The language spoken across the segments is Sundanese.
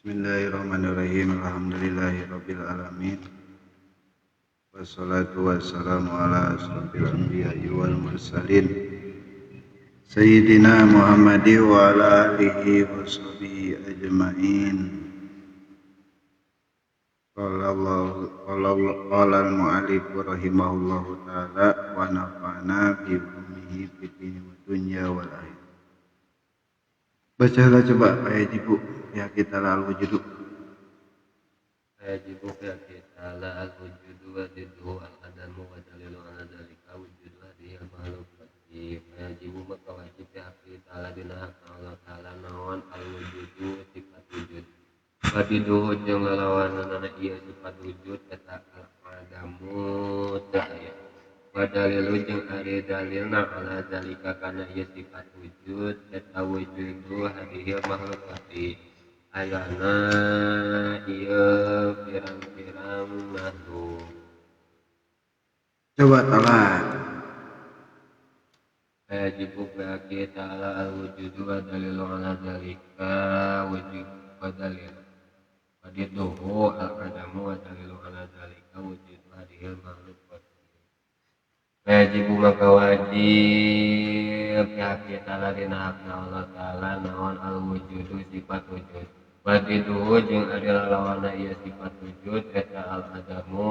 Bismillahirrahmanirrahim. Alhamdulillahirabbil alamin. Wassalatu wassalamu ala asyrafil anbiya'i wal mursalin. Sayyidina Muhammadi wa ala alihi washabihi ajmain. Qala qala al-mu'allif rahimahullahu taala wa nafa'ana bi ulumihi fid dini wad dunya wal akhirah. Bacalah coba ayat ibu ya kita lalu wujudu. Ayat ibu ya kita la al-wujudu wa didduhu al-adamu wa dalilu ala dzalika wujudu hadhihi al-makhluqati. Ayat ibu maka wajib ya kita la dina hak Allah taala naon al-wujudu sifat wujud. Wa didduhu jeung lalawanana ieu sifat wujud eta al-adamu teu aya. Wa dalilu jeung ari dalilna ala dzalika kana ieu sifat wujud eta wujudu hadhil makhluqati ayana ieu pirang-pirang makhluk. Coba telat. Yajibu bi ta'ala al-wujudu wa dalilu ala dzalika wujud wa dalil wa didduhu al-adamu wa dalilu ala dzalika wujudu hadhil makhluqati. Wajibu maka wajib ya kita dina hakna Allah taala naon al-wujudu sifat wujud wa didduhu jeung ari lalawana ieu sifat wujud eta al-adamu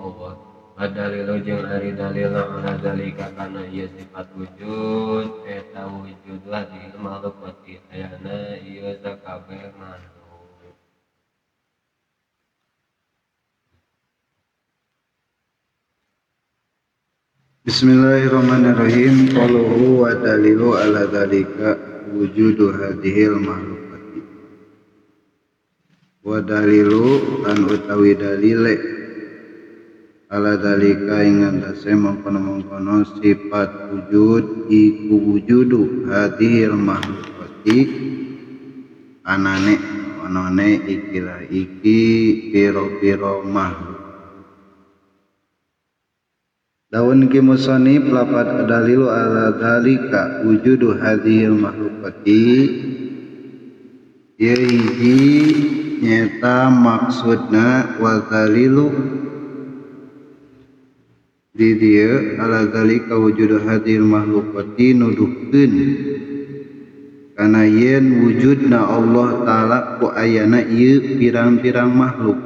Allah wa dalilu jeung ari dalilna ala dzalika kana ieu sifat wujud eta wujud hadhil makhluqati ayana ieu sakabeh makhluk. Bismillahirrahmanirrahim. Qaluhu wa dalilu ala dzalika wujudu hadhil makhluqati. Wa dalilu lan utawi dalile ala dzalika ing antase mengkono-mengkono sifat wujud iku wujudu hadhil makhluqati anane onone ikilah iki pira-pira makhluk. Daun ki musannif lapat dalilu ala dzalika wujudu hadhil makhluqati ieu hiji nyata maksudna wa dalilu di dieu ala dzalika wujudu hadhil makhluqati nuduhkeun kana yen wujudna Allah taala ku ayana ieu pirang-pirang makhluk.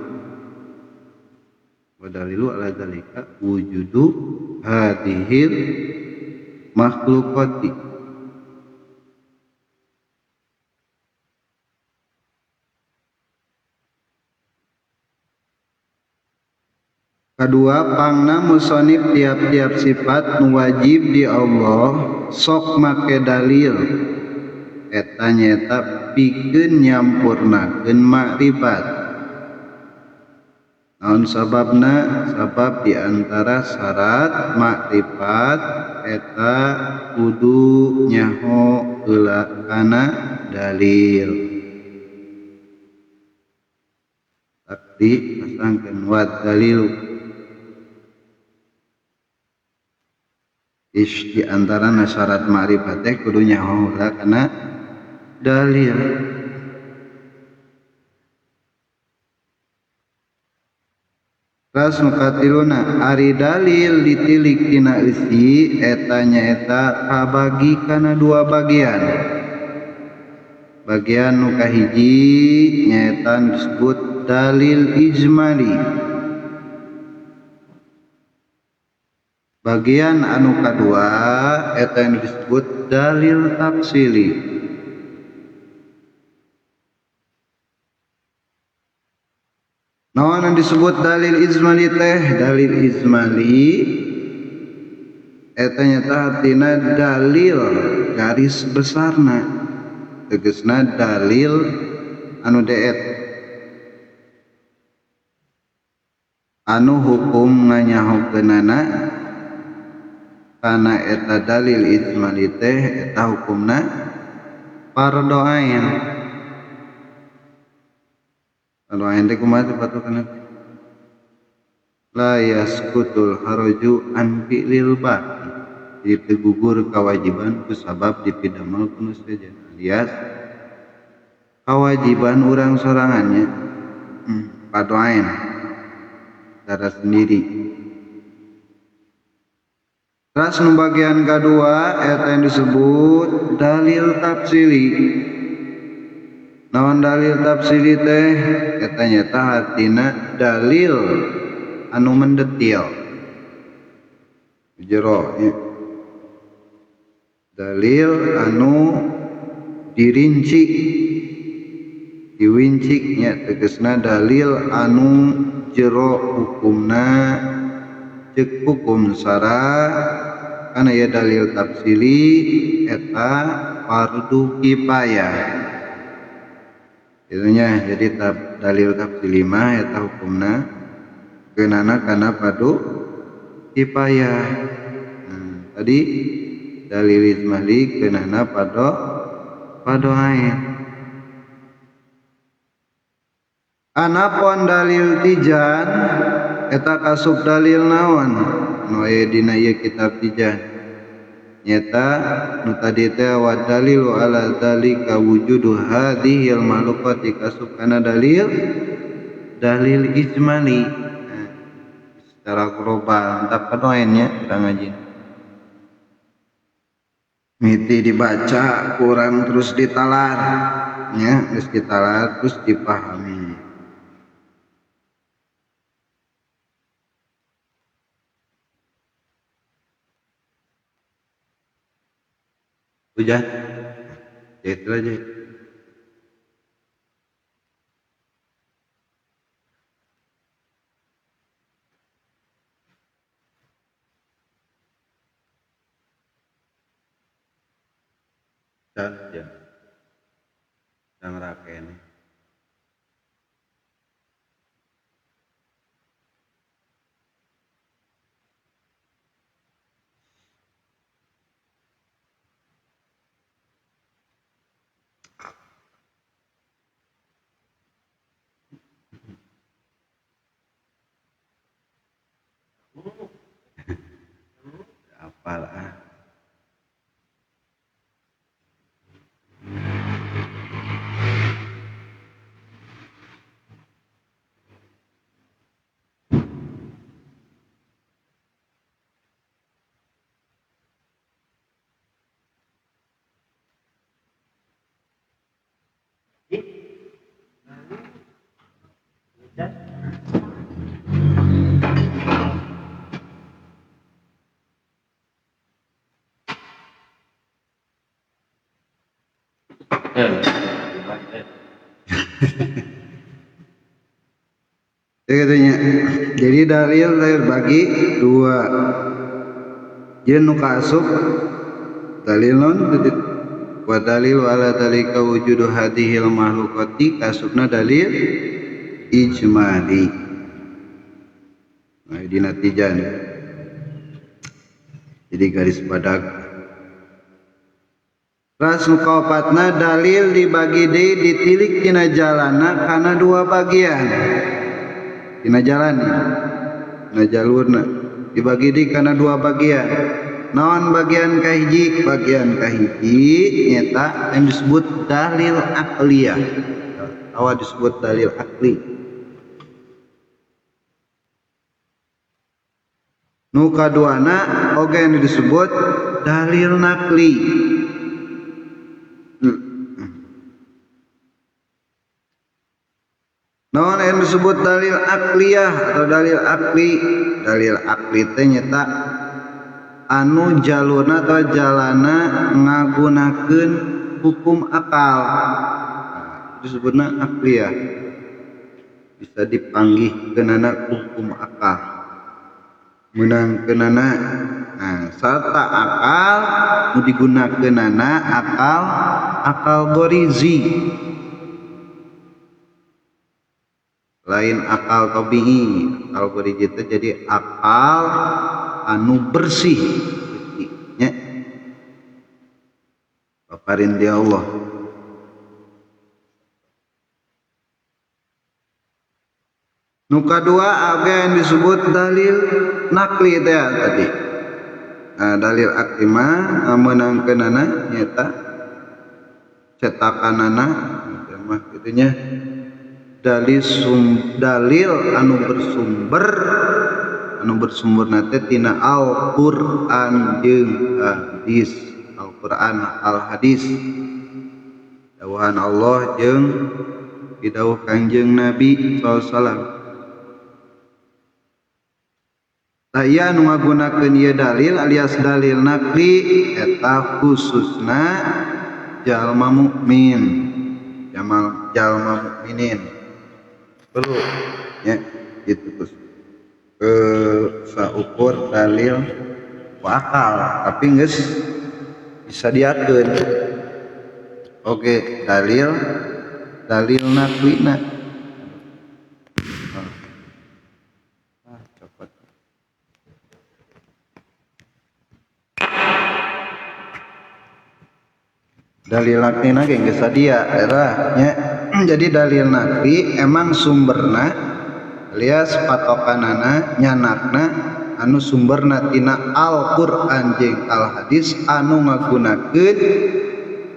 Wa dalilu ala dzalika wujudu hadhil makhluqati. Kedua, pangna musonif tiap-tiap sifat nu wajib di Allah sok make dalil eta nyaeta pikeun nyampurnakeun makrifat. Naon sababna? Sabab di antara syarat makrifat eta kudu nyaho heula kana dalil. Takdi pasangkeun wa dalilu. Is di antara syarat makrifat teh kudu nyaho heula kana dalil. Ras nu katiluna ari dalil ditilik tina eusi eta nyaeta kabagi kana dua bagian. Bagian nu kahiji nyaeta disebut dalil ijmali. Bagian anu kadua eta yang disebut dalil tafsili. Naon yang disebut dalil ijmali teh? Dalil ijmali eta nyata artina dalil garis besarna, tegesna dalil anu deet anu hukum nganyahokeunana kana eta dalil ijmali teh eta hukumna fardu ain. Fardu ain teh kumaha teh patokanna? La yasqutul haraju an fi'lil baqi. Jadi teu gugur kewajiban ku sabab dipidamel ku nu sejen alias Kewajiban orang sorangannya padoain secara sendiri. Terus nu bagian kedua eta yang disebut dalil tafsili. Naon dalil tafsili teh? Eta nyata hartina dalil anu mendetil. Jero nya. Dalil anu dirinci, diwincik nya, tegesna dalil anu jero hukumna cek hukum sara kana ya dalil tafsili eta fardu kifayah. Itunya jadi dalil tafsili mah eta hukumna keunana kana fardu kifayah. Nah, tadi dalil ijmali keunana fardu ain. Anapun dalil tijan eta kasup dalil naon nu aya dina ieu kitab tijan nyata nu tadi teh wa dalilu ala dzalika wujudu hadhil makhluqati kasup kana dalil dalil ijmali. Nah, secara global entah padoen nya urang ngaji miti dibaca kurang terus ditalar nya, geus ditalar terus dipahami. Hujan, ya itu aja. Dan, ya, yang raken. Apal ah. Katanya. Jadi dalil terbagi dua. Jeung nu kaasup dalil non wa dalil ala dzalika wujudu hadhil makhluqati kasupna dalil ijmali. Nah, dina tijan. Jadi garis badag. Ras nu kaopatna dalil dibagi deui ditilik tina jalana kana dua bagian. Dina jalan dina jalurna dibagi deui kana dua bagian. Naon bagian kahiji? Bagian kahiji nyata yang disebut dalil akliyah. Atawa disebut dalil akli. Nu kaduana oge yang disebut dalil nakli. Naon yang disebut dalil akliyah atau dalil akli? Dalil akli teh nyata anu jalurna atau jalana ngagunakeun hukum akal. Nah, disebutna akliyah. Bisa dipanggihkeunana hukum akal. Meunangkeunana nah sarta akal nu digunakeunana akal akal gorizi. Lain akal tabi'i, akal gorizi teh jadi akal anu bersih nya. Paparin di Allah. Nu kadua aga yang disebut dalil nakli teh tadi. Nah, dalil akli mah meunangkeunana nyata cetakanana mah kitu nya. Dalil anu bersumber anu bersumberna teh tina Al-Qur'an jeung hadis. Al-Qur'an al-hadis. Dawuhan Allah jeung didawuh Kangjeng Nabi sallallahu alaihi wasallam. Tah ieu anu ngagunakeun ieu dalil alias dalil naqli eta khususna jalma mukmin, jalma mukminin. Perlu ya gitu terus. Saukur dalil akal tapi geus disadiakeun. Oke, dalil naqlina. Copot. Dalil naqlina ge geus sadia eta nya. Jadi dalil naqli emang sumberna alias patokanana nyanakna anu sumberna tina Al-Qur'an jeung Al-Hadis anu ngagunakeun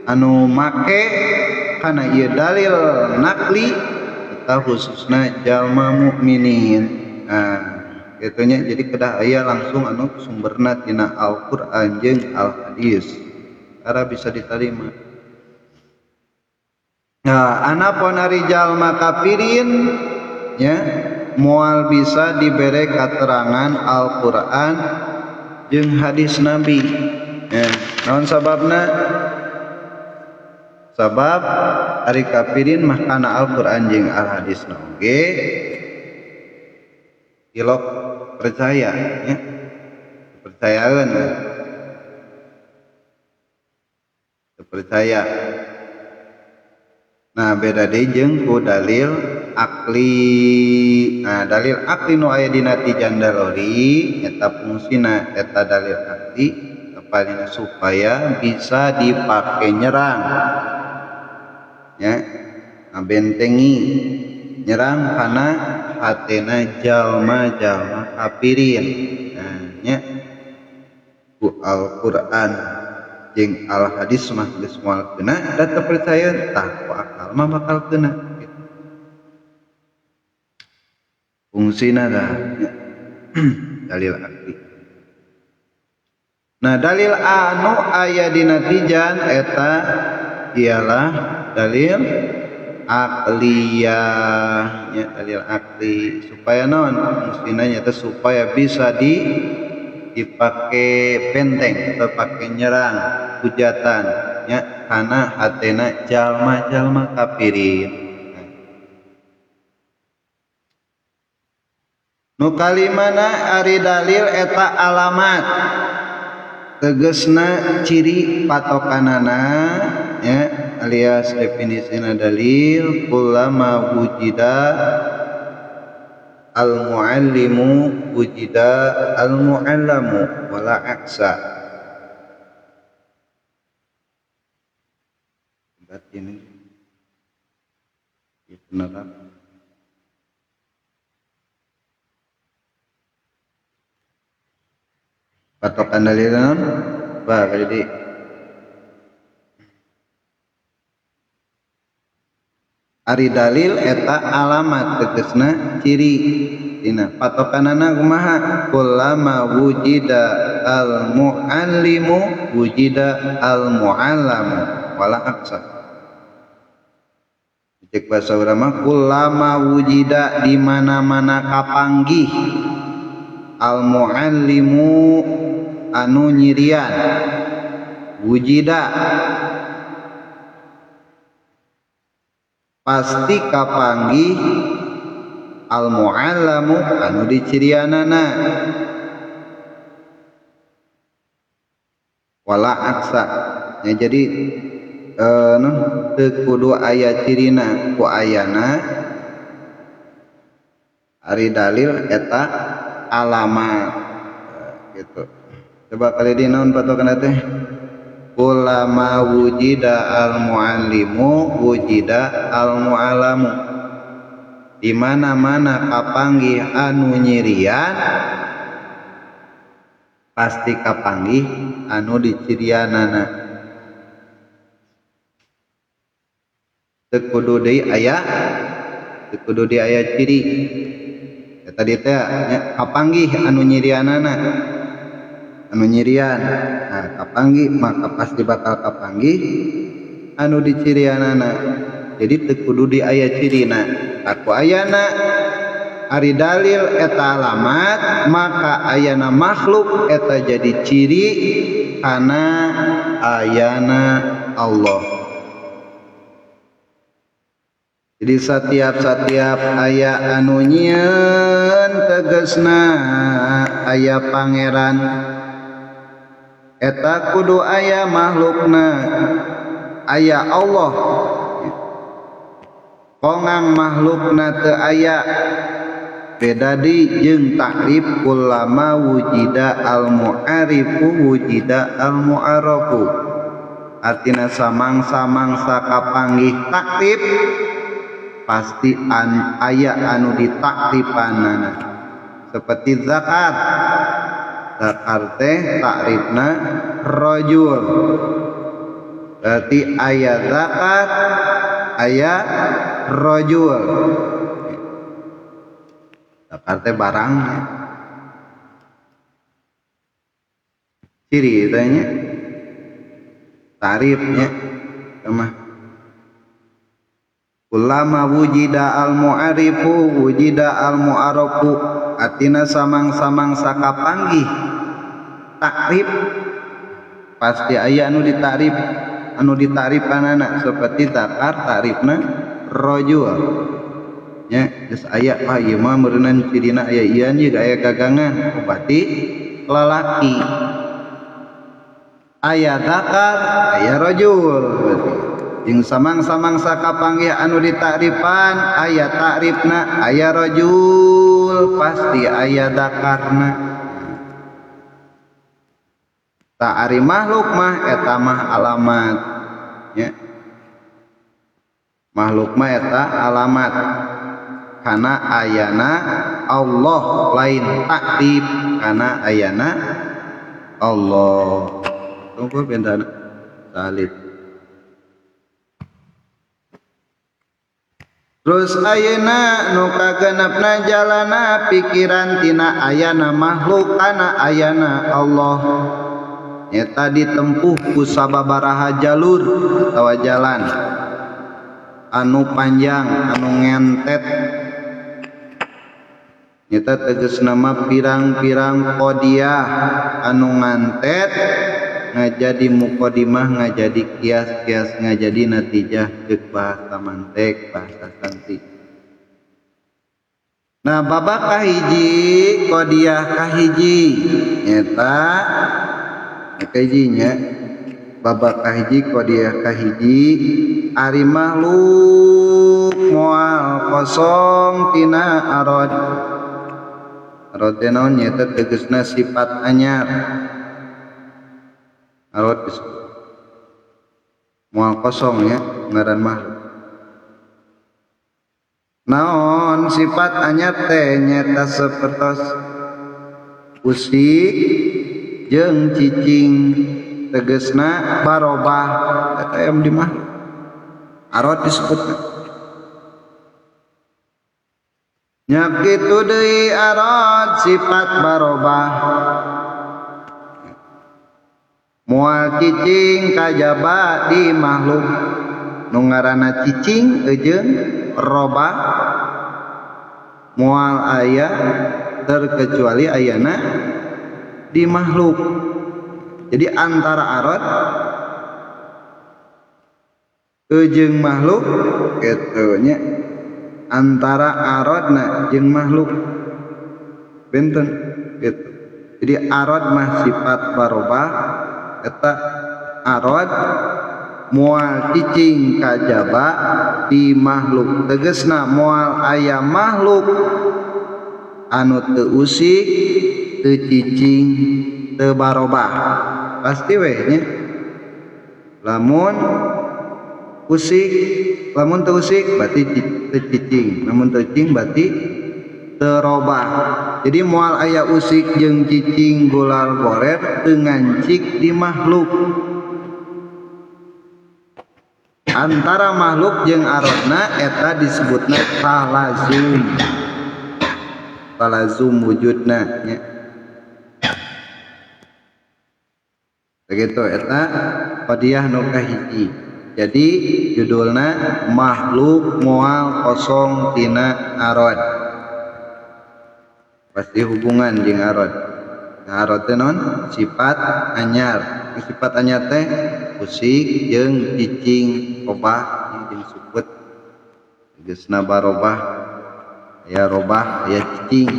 anu make kana ieu dalil naqli eta khususna jalma mukminin. Nah, kitu nya jadi kedah aya langsung anu sumberna tina Al-Qur'an jeung Al-Hadis. Cara bisa diterima. Nah, anapun ari jalma kafirin nya moal bisa dibere katerangan Al-Qur'an jeung hadis Nabi. Ya, naon sababna? Sabab ari kafirin mah kana Al-Qur'an jeung Al-Hadis na oge ilok percaya nya. Kepercayaan. Percaya. Nah, beda deui jeung ku dalil akli. Nah, dalil akli nu aya dina tijan dalori eta fungsina eta dalil akli kapalina supaya bisa dipake nyerang. Ya, ngabentengi nyerang kana hatena jalma-jalma kafirin. Nah, nya ku Al-Qur'an jeung Al-Hadis mah geus moal kena da teu percaya tah ku akal mah bakal kena gitu. Fungsina tah dalil akli. Nah, dalil anu aya dina tijan eta ialah dalil akliyah nya, dalil akli supaya naon fungsina nya teh supaya bisa dipake benteng atau pake nyerang hujatan nya kana hatena jalma-jalma kafirin. Nu kalimana ari dalil eta alamat tegesna ciri patokanana nya alias definisina dalil kullama wujida al-muallimu wujida al-muallamu wala aksa. Berarti ini beneran. Patokan dalil naon? Bah, jadi ari dalil eta alamat tegesna ciri dina patokanana kumaha kullama wujida al muallimu wujida al muallamu wala aksa. Cek bahasa urang mah kullama wujida di mana-mana kapanggih al muallimu anu nyirian wujida pasti kapanggih al muallamu anu dicirianana wala aksa. Ya, jadi teu kudu aya cirina ku ayana ari dalil eta alamat gitu. Coba kali di naon patokan teh Kulama wujida al-muallimu wujida al-mu'alamu. Di mana-mana kapanggih anu nyirian pasti kapanggih anu dicirianana. Teu kudu deui aya, teu kudu deui aya ciri. Tadi teh nya kapanggih anu nyirianana, anu nyirian. Nah, kapanggih maka pasti bakal kapanggih anu dicirianana. Jadi teu kudu di aya cirina. Aku ayana ari dalil eta alamat, maka ayana makhluk eta jadi ciri kana ayana Allah. Jadi setiap-setiap aya anu nyieun tegesna aya pangeran eta kudu aya makhlukna, aya Allah. Kongang makhlukna teu aya, beda di jeung takrif ulama wujida al mu'arifu wujida al mu'arafu. Artina samangsa-mangsa kapanggih takrif pasti aya anu ditakrifanana. Seperti zakar, zakar teh takrifna rajul, berarti aya zakar aya rajul. Zakar teh barangnya, ciri teh nya, tarifnya mah. Ulama wujida al mu'arifu wujida al mu'arafu, artina samang-samang sakapanggih takrif pasti aya anu ditarif, anu ditarifanana. Seperti zakar tarifna rajul nya, geus aya ah ieu mah meureunnan cirina aya ieu jeung aya gagangan, berarti lalaki. Aya zakar aya rajul berarti. Jeung samang-samangsa kapanggih anu ditakrifan aya takrifna aya rajul pasti aya zakarna. Ta ari makhluk mah eta mah alamat nya, makhluk mah eta alamat kana ayana Allah, lain takrif kana ayana Allah. Tunggu bentana salib. Terus ayeuna nu kagenepna jalana pikiran tina ayana makhluk kana ayana Allah nyata ditempuh ku sababaraha jalur atawa jalan anu panjang anu ngentet nyata tegasna mah pirang-pirang qodiah anu ngantet ngajadi muqaddimah, ngajadi kias-kias, ngajadi natijah ceuk bahasa mantek, bahasa santi. Nah, babak kahiji qodiah kahiji nyata kahijinya babak kahiji qodiah kahiji ari makhluk moal kosong tina arad. Arad teh naon nyata tegasna sifat anyar. Arad moal kosong ya ngaran makhluk. Naon sifat anyar teh nyata sapertos usik jeung cicing tegesna barobah eta yang di makhluk. Arad disebutna. Nya kitu deui arad sifat barobah. Moal cicing kajaba di makhluk. Nu ngaranna cicing jeung robah moal aya terkecuali ayana di makhluk. Jadi antara arad jeung makhluk kitu nya, antara aradna jeung makhluk benten gitu. Jadi arad mah sifat barobah eta arad moal cicing kajaba di makhluk tegesna moal aya makhluk anu teu usik teu cicing teu barobah pasti we nya. Lamun usik, lamun teu usik berarti teu cicing, lamun teu cicing berarti teu robah. Jadi moal aya usik jeung cicing golar gorer teu ngancik di makhluk. Antara makhluk jeung arodna eta disebutna talazum. Talazum wujudna nya. Begitu eta qadiyah nu kahiji. Jadi judulna makhluk moal kosong tina arod. Pasti hubungan jeung arod. Nah, arod teh naon? Sifat anyar. Sifat anyar teh usik jeung cicing robah jeung sukut. Geusna barobah aya robah aya cicing,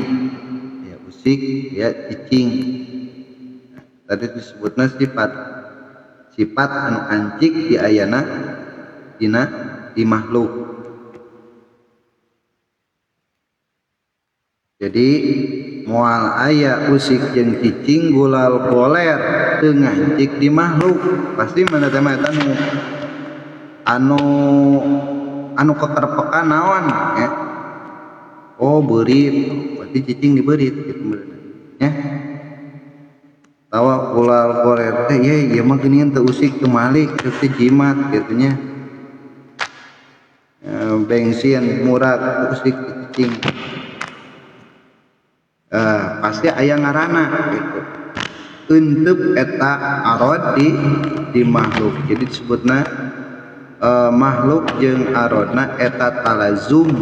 aya usik aya cicing. Nah, tadi disebutna sifat. Sifat anu ancik di ayana dina di makhluk. Jadi moal aya usik jeung cicing gulal koler teu ngancik di makhluk. Pasti mana teh mah eta anu kekerpekan naon ya. Oh beurit, berarti cicing dibeurit gitu meureun nya. Tawa gulal koler teh ye ieu mah geuningan teu usik teu malik teu jimat kitu nya. Bensin murah usik cicing. Pasti aya ngaranna gitu. Eunteup eta arod di makhluk. Jadi disebutna makhluk jeung arodna eta talazum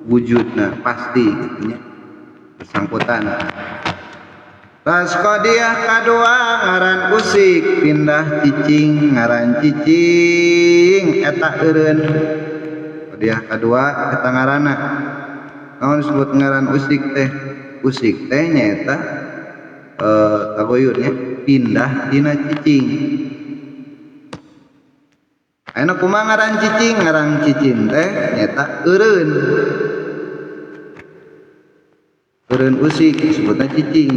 wujudna pasti gitu nya. Bersangkutan. Tas qadiyah kadua ngaran usik pindah cicing ngaran cicing eta eureun. Qadiyah kadua eta ngaranna. Naon disebut ngaran usik teh? Usik teh nyaeta tagoyur nya pindah tina cicing. Ayeuna kumaha ngaran cicing? Ngaran cicing teh nyaeta eureun. Eureun usik disebutna cicing.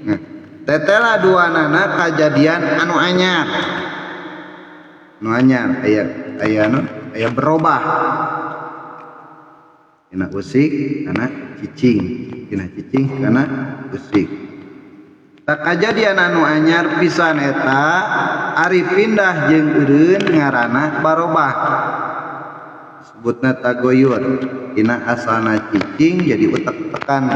Nah, tetela duanana kajadian anu anyar. Anu anyar aya anu aya berubah. Tina usik kana cicing, tina cicing kana usik. Tak kajadian anu anyar pisan eta ari pindah jeung eureun ngaranna barobah. Sebutna tagoyur. Tina asalna cicing jadi utek-utekan.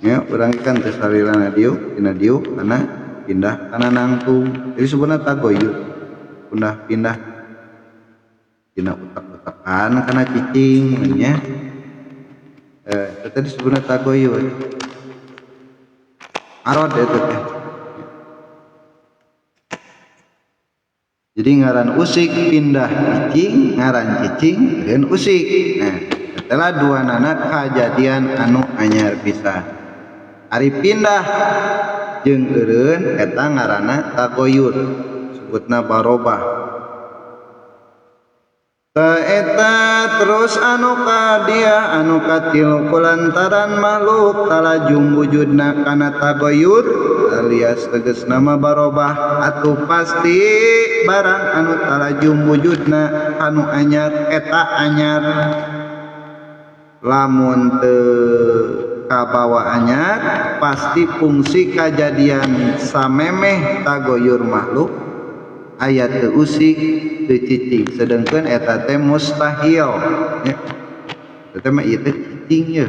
Ya, urang kan teh salilana diuk, tina diuk kana pindah kana nangtung. Jadi sebutna tagoyur. Pindah-pindah tina utek-utekan kana cicing nya. Eta disebutna tagoyur. Arod eta teh. Jadi ngaran usik pindah cicing, ngaran cicing dan usik. Nah, setelah dua nana kajadian anu anyar pisan. Ari pindah jeung eureun eta ngaranna tagoyur, sebutna barobah. Ta eta terus anu kadia anu katilu kulantaran makhluk talajum wujudna kana tagoyur alias tegas nama barobah atuh pasti barang anu talajum wujudna anu anyar eta anyar. Lamun teu kabawa anyar pasti fungsi kajadian samemeh tagoyur makhluk aya teu usik teu cicing, sedangkan eta teh mustahil nya. Eta mah ieu teh cicing ye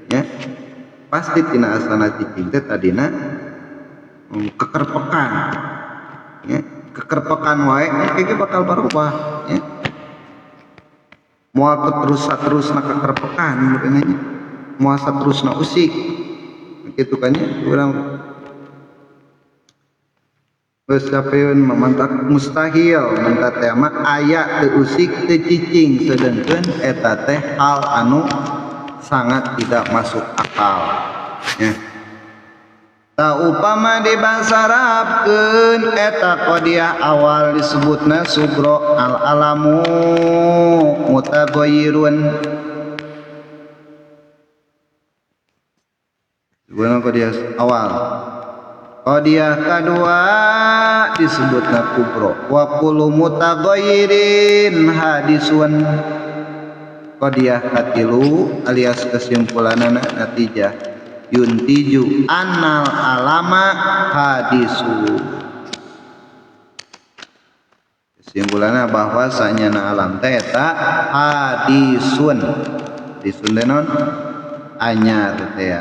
nya. Pasti tina asalna cicing teh tadina kekerpekan nya, kekerpekan wae engke bakal barobah nya. Moal terus-terusna kekerpekan meureun nya. Moal saterusna usik. Kitu kan nya urang geus capeun mantak mustahil menta teh mah aya teu usik teu cicing, sedengkeun eta teh hal anu sangat tidak masuk akal nya. Ta upama dibasarapkeun eta qadiyah awal disebutna sugro al alamu mutaghayyirun. Sebutna qadiyah awal. Qadiyah kadua disebutna kubro wa kullu mutaghayyirin hadisun. Qadiyah katilu alias kesimpulanana natijah yuntiju annal alama hadisu. Kesimpulanna bahwa sanyana alam teh eta hadisun. Hadisun teh naon? Anyar teh.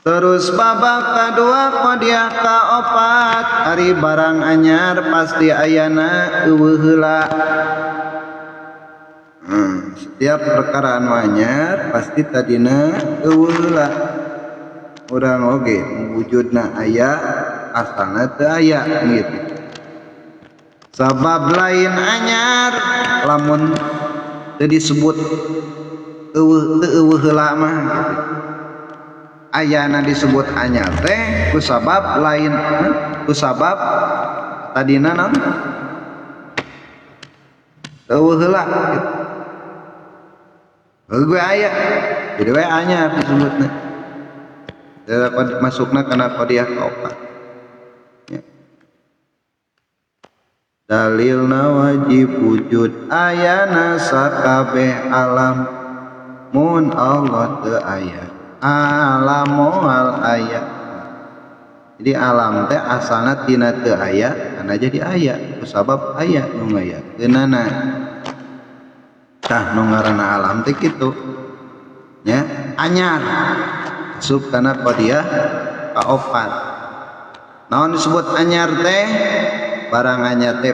Terus babak kadua qadiah kaopat ari barang anyar pasti ayana eueuh heula. Setiap perkara anu anyar pasti tadina eueuh heula. Urang oge wujudna aya asalna teu aya gitu. Sabab lain anyar lamun teu disebut eueuh teu eueuh heula mah gitu. Ayana disebut anyar teh kusabab lain kusabab tadina naon eueuh heula gitu. Gue aya jadi we anyar disebutna. Masukna kana qadiah kaopat. Ya. Dalilna wajib wujud ayana sakabeh alam mun Allah teu aya alam moal aya. Jadi alam teh asalna tina teu aya kana jadi aya kusabab aya nu ngayakeunana. Tah nu ngaranna alam teh kitu nya anyar asup kana qadiah kaopat. Naon disebut anyar teh? Barang anyar teh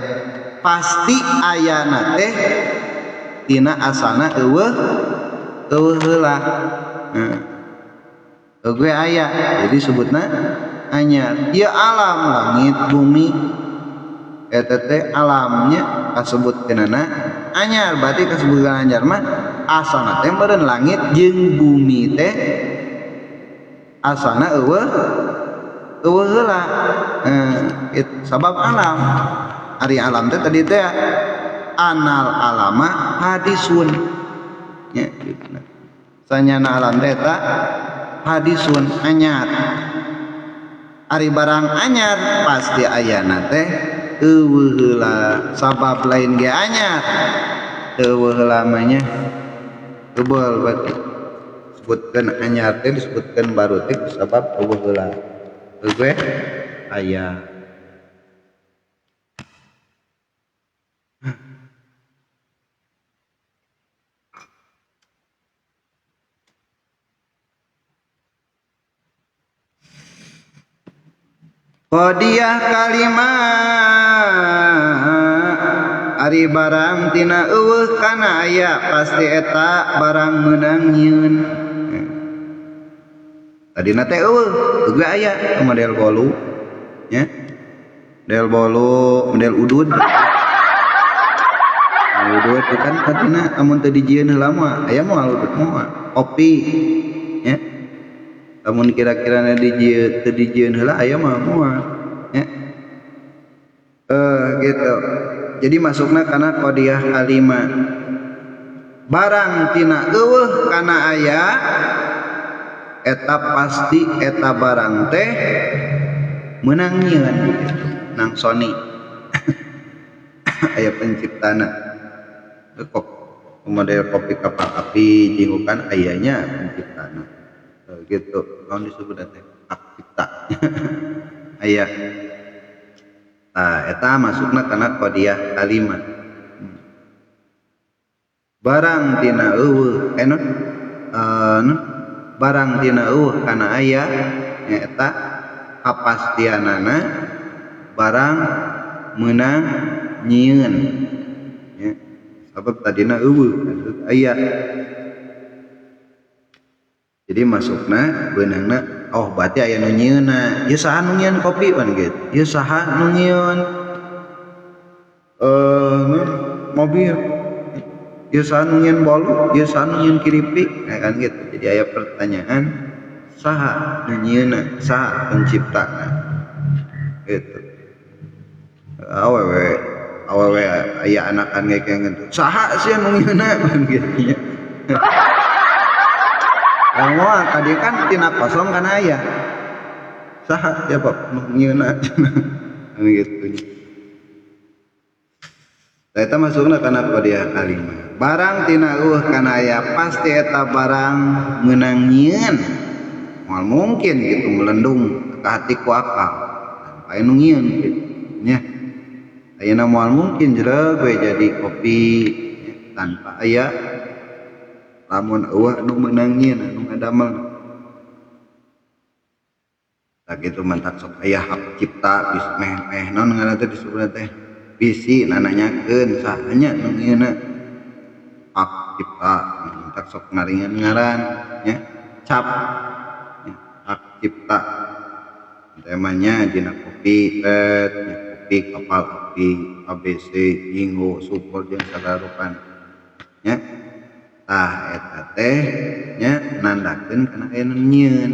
pasti ayana teh tina asalna eueuh eueuh heula. Gue aya jadi sebutna anyar. Ieu alam langit bumi eta teh alamnya kasebut kenana anyar, berarti kasebutkeun anyar mah asalna teh meureun langit jeung bumi teh asalna eueuh eueuh heula. Sabab alam ari alam teh tadi teh anal alama hadisun nya gitu. Sanyana alam teh eta hadisun anyar. Ari barang anyar pasti ayana teh eueuh heula sabab lain ge anyar eueuh heula mah nya tebal berarti disebutkeun anyar teh disebutkeun baru teh sabab eueuh heula eueuh aya. Qadiah kalima ari barang tina eueuh kana aya pasti eta barang meunang nyieun. Tadina teh eueuh eueuh aya model bolu nya. Model bolu, model udud. Udud teh kan tadina amun teu dijieun heula mah aya moal udud moal. Kopi nya. Lamun kira-kirana dijieun teu dijieun heula aya mah moal nya. Gitu. Jadi masukna kana qadiah kalima. Barang tina eueuh kana aya eta pasti eta barang teh meunang nyieun gitu. Nang Sony. Aya penciptana. Kok model kopi kapal api jinggukan ayanya penciptana. Gitu. Naon disebut teh hak cipta. Aya. Nah, eta masukna kana qadiah kalima. Barang tina eueuh barang tina eueuh kana aya nyaeta kapastianana barang meunang nyieun nya sabab tadina eueuh aya. Jadi masukna beunangna oh berarti aya nu nyieunna. Ieu saha nu nyieun kopi pan gitu. Ieu saha nu nyieun mobil. Ieu saha nu nyieun bolu, ieu saha nu nyieun keripik, nah kan gitu. Jadi aya pertanyaan saha nu nyieunna, saha penciptana. Gitu. Awewe awewe aya anakan ge kayak gitu. Saha sih nu nyieunna kan gitu nya. Moal tadi kan tina kosong kan aya. Saha ya Pak nu nyieunna kan gitu. Tah eta masukna kana qadiah kalima. Barang tina eueuh kana aya pasti eta barang meunang nyieun. Moal mungkin gitu melendung ka hati ku akal. Tanpa nu nyieun gitu. Nya. Ayeuna moal mungkin jreug we jadi kopi nya, tanpa aya lamun eueuh anu meunang nyieun anu ngadamel. Tah kitu mantak sok aya hak cipta bis meh-meh naon ngaranna teh disebutna teh bisi nananyakeun saha nya nu nyieunna hak cipta mantak sok ngaringan ngaran nya cap nya, hak cipta temanya dina kopi tet nya, kopi kapal api ABC Jinggo Super jeung sagala rupana nya. Tah eta teh nya nandakeun kana aya nu nyieun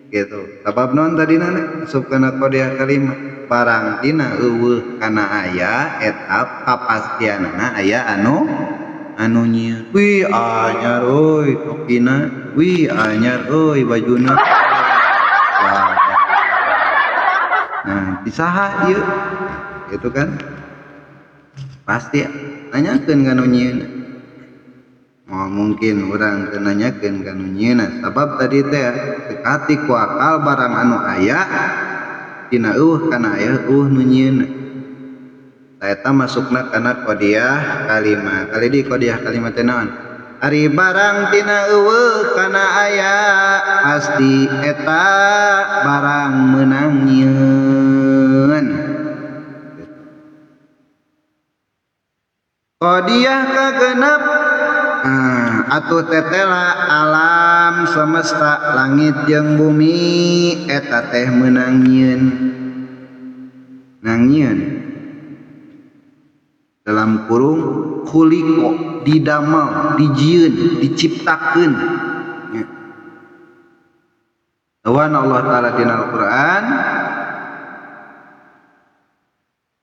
gitu. Sabab naon tadina asup kana qodiyah kalima barang tina eueuh kana aya eta kapastianana aya anu anu nyieun. Wih anyar euy tokina, wih anyar euy bajuna. Nah, ti saha ieu? Gitu kan? Pasti nanyakeun ka nu nyieun. Moal mungkin urang teu nanyakeun ka nu nyieunna sabab tadi teh teu ku akal barang anu aya tina eueuh kana aya eueuh nu nyieunna. Tah eta masukna kana qodiyah kalima. Kali di qodiyah kalima teh naon? Ari barang tina eueuh kana aya pasti eta barang meunang nyieun. Qodiyah kagenep atuh tetela alam semesta langit jeung bumi eta teh meunang nyieun. Nang nyieun dalam kurung khuliqo didamel dijieun diciptakeun. Ya. Awan Allah Ta'ala dina Al-Qur'an.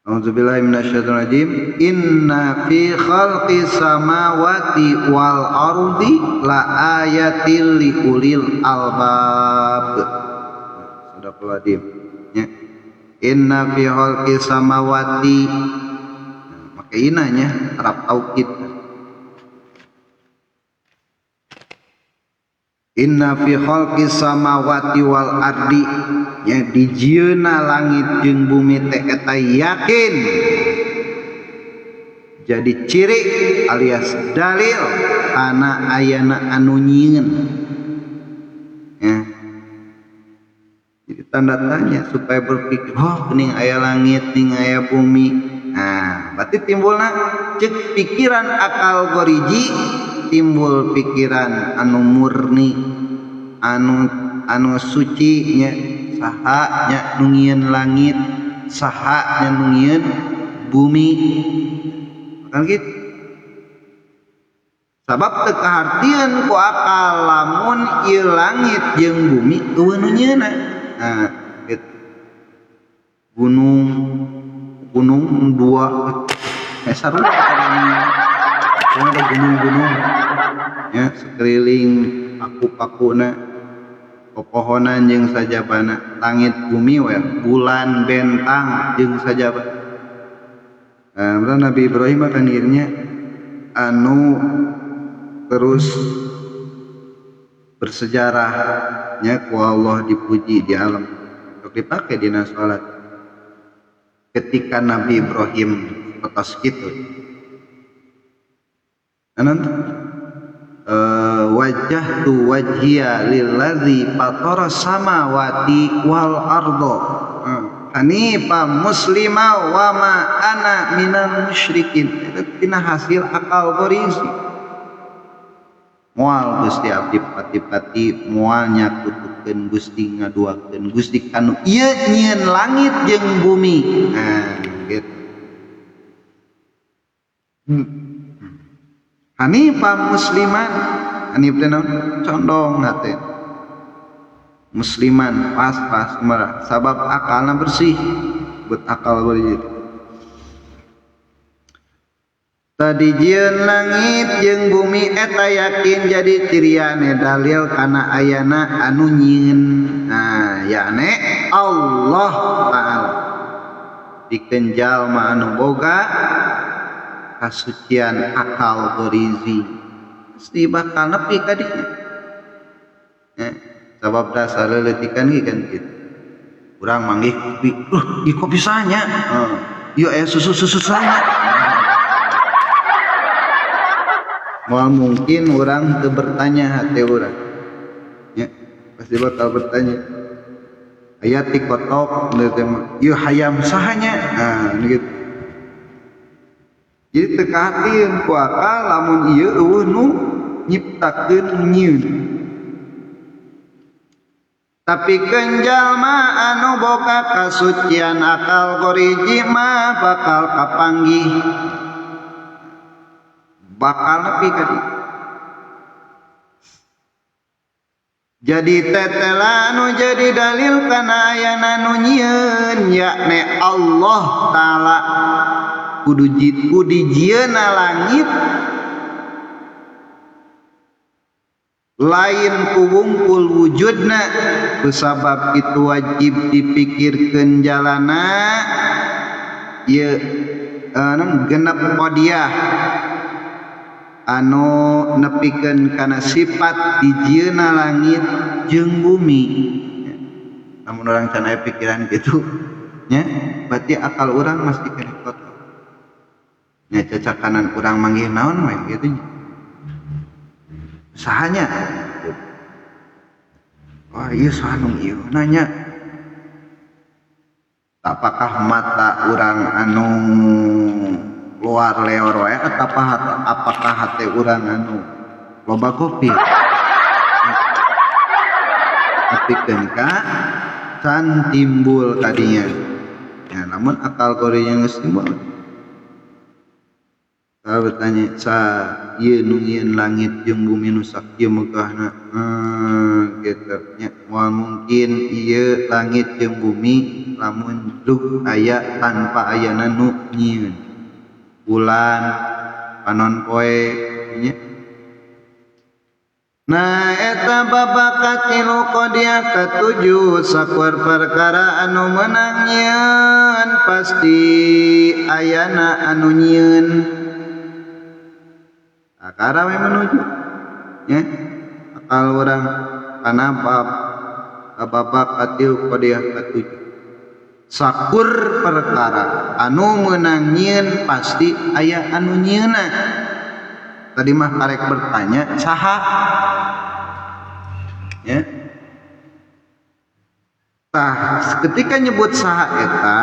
A'udzubillahi minasyaitonirrajim. Inna fi khalqis samawati wal ardi la ayatil liulil albab. Sadaqallahu alazim. Ya. Inna fi khalqis samawati. Nah, make ina nya harap taukid. Inna fi khalqis samawati wal ardi nya dijieunna langit jeung bumi teh eta yakin jadi ciri alias dalil kana ayana anu nyieun ya. Jadi tanda tanya supaya berpikir oh ning aya langit ning aya bumi. Nah berarti timbulna cek pikiran akal goriji timbul pikiran anu murni anu anu suci nya saha nya nu nyieun langit saha nya nu nyieun bumi kan gitu. Sabab teu kahartieun ku akal lamun ieu langit jeung bumi eueuh nu nyieunna. Nah gitu. Gunung gunung dua sarua ada gunung-gunung ya sekeliling paku-pakuna pepohonan jeung sajabana langit bumi we bulan bentang jeung sajabana. Nah, Nabi Ibrahim akan dirinya anu terus bersejarahnya ku Allah dipuji di alam untuk dipakai dina salat. Ketika Nabi Ibrahim atas kitu anan wajjahtu wajhiya lillazi fatara samawati wal ardo hanifa muslima wa ma ana minal musyrikin. Eta tina hasil akal gorisi moal Gusti abdi pati-pati moal nyakutukeun Gusti ngaduakeun Gusti kanu ieu nyieun langit jeung bumi. Nah gitu. Hanifah musliman, hanif teh naon? Condong hate. Musliman pas-pas merah sabab akalna bersih, buat akal bersih. Tadi jieun langit jeung bumi eta yakin jadi ciriane dalil kana ayana anu nyieun. Nah, yakni Allah Ta'ala. Dikeun jalma anu boga kasucian akal berizi pasti bakal nepi ka dinya. Ya, sabab dasar leuletikan ge kan kitu. Urang manggih kopi, ieu kopi sahanya? Ieu aya susu-susu sahanya? Moal mungkin urang teu bertanya hate urang. Nya, pasti bakal bertanya. Aya ti kotok teh mah, ieu hayam sahanya? Nah, gitu. Jadi teu kahatieun ku akal lamun ieu eueuh nu nyiptakeun nyieun. Tapi jalma anu boga kasucian akal goriji mah bakal kapanggih, bakal nepi ka dieu. Jadi tetela anu jadi dalil kana ayana nu nyieun yakni Allah Ta'ala kudu dijieunna langit lain kuwungkul wujudna kusabab itu wajib dipikirkeun jalana ieu genep qadiyah anu nepikeun kana sifat dijieunna langit jeung bumi. Lamun urang can aya pikiran kitu nya berarti akal urang masih keneh kotor nya, cacakanan urang manggih naon we kitu nya. Sahanya? Wah, ieu saha nu ieu nanya. Apakah mata urang anu luar leor wae atau apakah hate urang anu loba kopi? Nepikeun ka can timbul kadinya. Ya, namun akal gorengnya geus timbul. Kalau bertanya sa ieu nu nyieun langit jeung bumi nu sakieu megahna, gitu nya. Moal mungkin ieu langit jeung bumi lamun duh aya tanpa ayana nu nyieun. Bulan panon poe nya. Nah eta babak katilu qadiyah katujuh sakuar perkara anu meunang nyieun pasti ayana anu nyieun. Akara we menuju nya akal urang kana bab babak katilu qadiyah katujuh sakur perkara anu meunang nyieun pasti aya anu nyieunna. Tadi mah karek bertanya saha ya. Tah ketika nyebut saha eta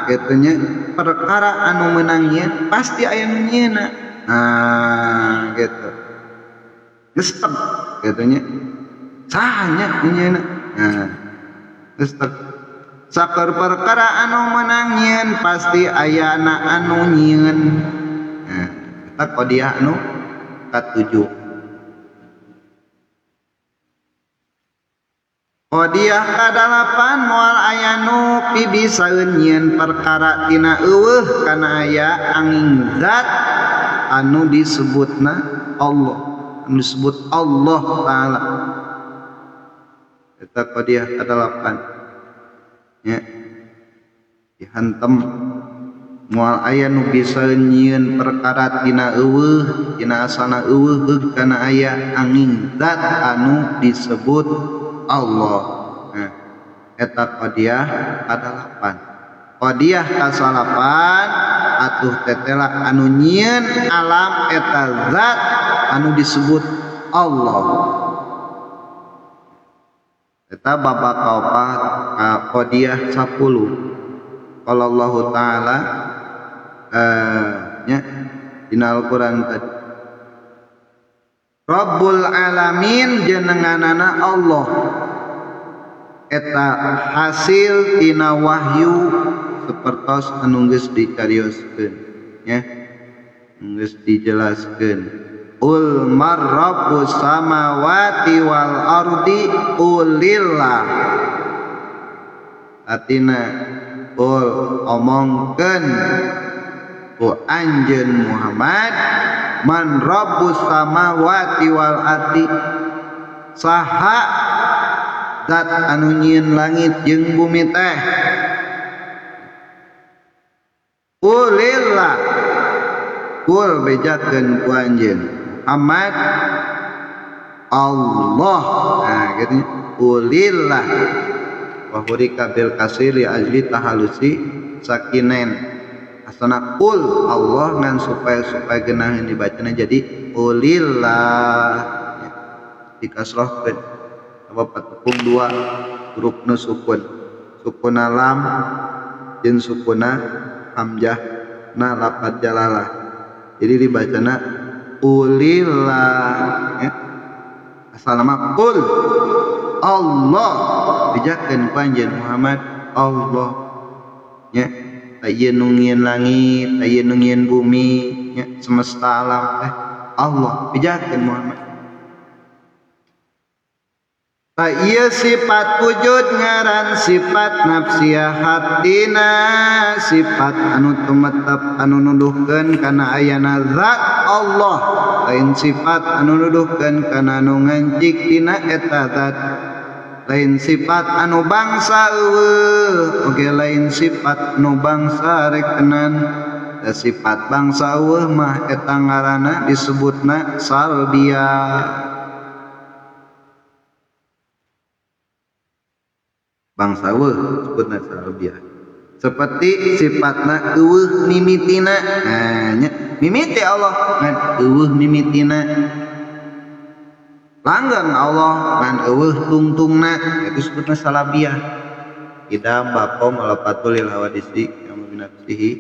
etanya perkara anu meunang nyieun pasti aya nu nyieunna. Nah gitu geus teg kitu nya sahanya nyieunna. Nah geus teg sakur perkara anu meunang nyieun pasti ayana anu nyieun. Nah eta qadiyah anu katujuh. Qadiyah kadalapan moal aya nu pibisaeun nyieun perkara tina eueuh kana aya angin zat anu disebutna Allah, anu disebut Allah Ta'ala. Eta qadiyah kadalapan nya dihantem moal aya nu bisa nyieun perkara tina eueuh tina asana eueuh heug kana aya angin zat anu disebut Allah. Nah eta qadiyah kadalapan. Qadiyah kasalapan atuh tetela anu nyieun alam eta zat anu disebut Allah. Eta babak kaopat qadiyah 10. Qala Allah Ta'ala nya dina Al-Qur'an tadi Rabbul Alamin jenenganana Allah eta hasil tina wahyu sapertos anu geus dicarioskeun nya geus dijelaskeun. Ul marrabbus samawati wal ardi qulillah. Artina ul omongkeun ku anjeun Muhammad man rabbus samawati wal ardi saha zat anu nyieun langit jeung bumi teh. Qulillah kul bejakeun ku anjeun Muhammad Allah. Nah gitu qulillah. Wa hurika bil kasri li ajli tahalusi sakinen. Asana qul Allah ngan supaya geunaheun dibacana jadi qulillah ya. Dikasrohkeun sabab patepung dua huruf nu sukun, sukuna lam jeung sukuna hamzah na lafaz jalalah. Jadi dibacana qulillah ya. Asal nama qul Allah bijakeun panjen Muhammad Allah nya aya nu ngieun langit, aya nu ngieun bumi nya, semesta alam teh Allah bijakeun Muhammad. Ta ieu sifat wujud ngaran sifat nafsiyah hatina, sifat anu tumetep anu nuduhkeun kana ayana zat Allah, lain sifat anu nuduhkeun kana anu ngancik dina eta zat, lain sifat anu bangsa eueuh oge lain sifat anu bangsa rekenan. Da sifat bangsa eueuh mah eta ngaranna disebutna salbiyah. Bangsa eueuh disebutna salbiyah. Seperti sifatna eueuh mimitina. Nah nya mimiti Allah ngan eueuh mimitina. Langgeng Allah ngan eueuh tungtungna, itu disebutna salabiyah. Idam baqo malapatul lil hawadisi yang binafsihi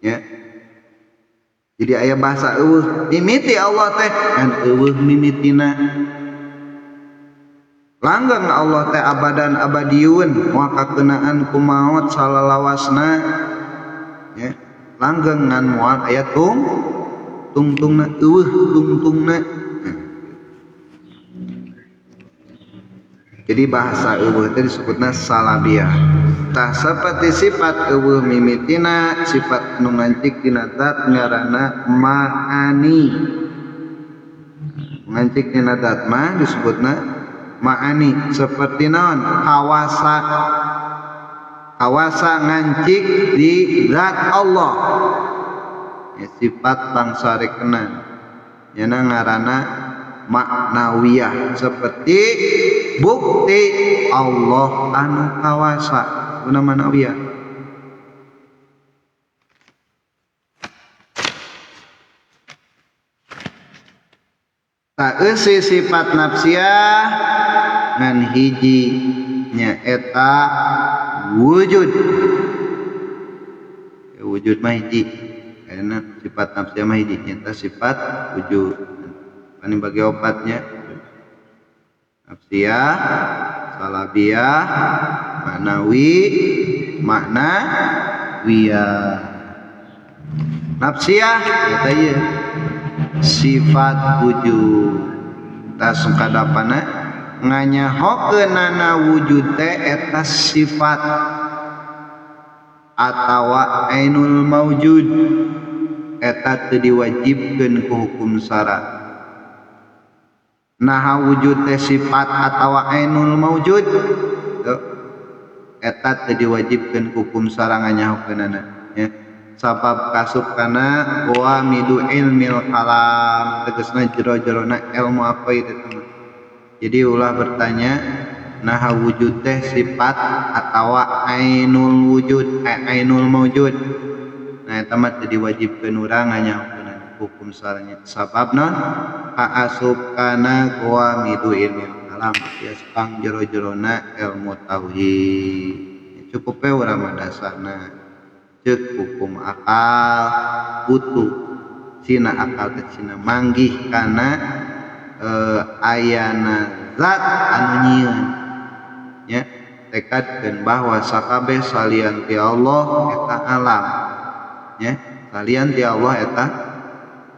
nya. Jadi aya bahasa eueuh mimiti Allah teh ngan eueuh mimitina. Langgeng Allah teh abadan abadiun moal kakeunaan ku maot salalawasna nya. Langgeng ngan moal aya tungtungna, eueuh tungtungna. Jadi bahasa eueuh teh disebutna salabiyah. Tah saperti sifat eueuh mimitina, sifat nu ngancik dina zat ngaranna ma'ani. Ngancik dina zat mah disebutna ma'ani. Seperti naon? Kawasa. Kawasa ngancik di zat Allah. Ya, sifat bangsa rekenan. Nyana ngaranna maknawiyah, seperti bukti Allah anu kawasa guna maknawiyah. Tak eusi sifat nafsiyah ngan hiji nyaeta wujud. Ya, wujud mah hiji, karena sifat nafsiyah mah hiji nyaeta sifat wujud. Ini bagi opatnya nafsiyah, salabiyah, maknawi, maknawiyah. Nafsiyah eta ieu sifat wujud. Tas kadapana nganyahokeunana wujud teh eta sifat atawa ainul maujud, eta teu diwajibkeun ku hukum syara. Naha wujud teh sifat atawa ainul maujud eta teu diwajibkeun hukum syara nganyahokeunana nya. Sabab kasup kana wa midu ilmil kalam, tegasna jero-jerona ilmu apa itu teman. Jadi ulah bertanya naha wujud teh sifat atawa ainul wujud, ainul maujud. Nah eta mah teu diwajibkeun urang nganyahokeunana hukum syaranya. Sabab non kaasup kana wa midu ilmil kalam, ya pang jero-jerona ilmu tauhid. Cukup we urang mah dasarna ceuk hukum akal butuh cina akal teh cina manggih kana ayana zat anu nyieun nya. Tekadkeun bahwa sakabeh salian ti Allah eta alam nya, salian ti Allah eta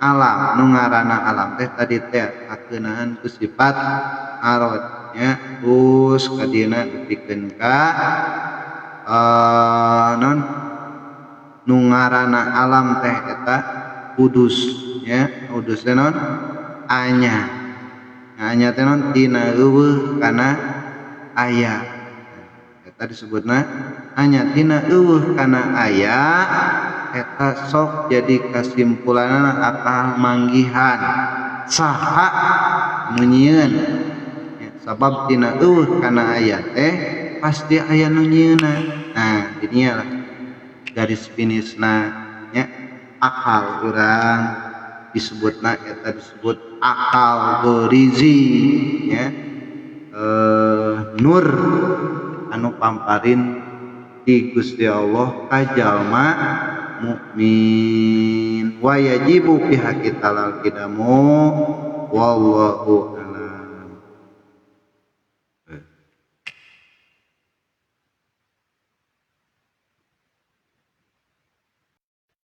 alam. Nu ngaranna alam teh tadi teh akeunaan ku sifat arad nya, terus kadieuna dipikeun ka non nu ngaranna alam teh eta kudus nya. Kudus teh non anya, anya teh non tina eueuh kana aya, eta disebutna anya tina eueuh kana aya. Eta sok jadi kasimpulanana akal manggihan saha nu nyieun ya, sabab tina eueuh kana aya teh pasti aya nu nyieunna. Nah, ini lah garis finisna nya, akal urang disebutna eta disebut akal gorizi nya, nur anu pamparin di Gusti Allah ka jalma mukmin. Wa yajibu fi haqqi talal kidamu wallahu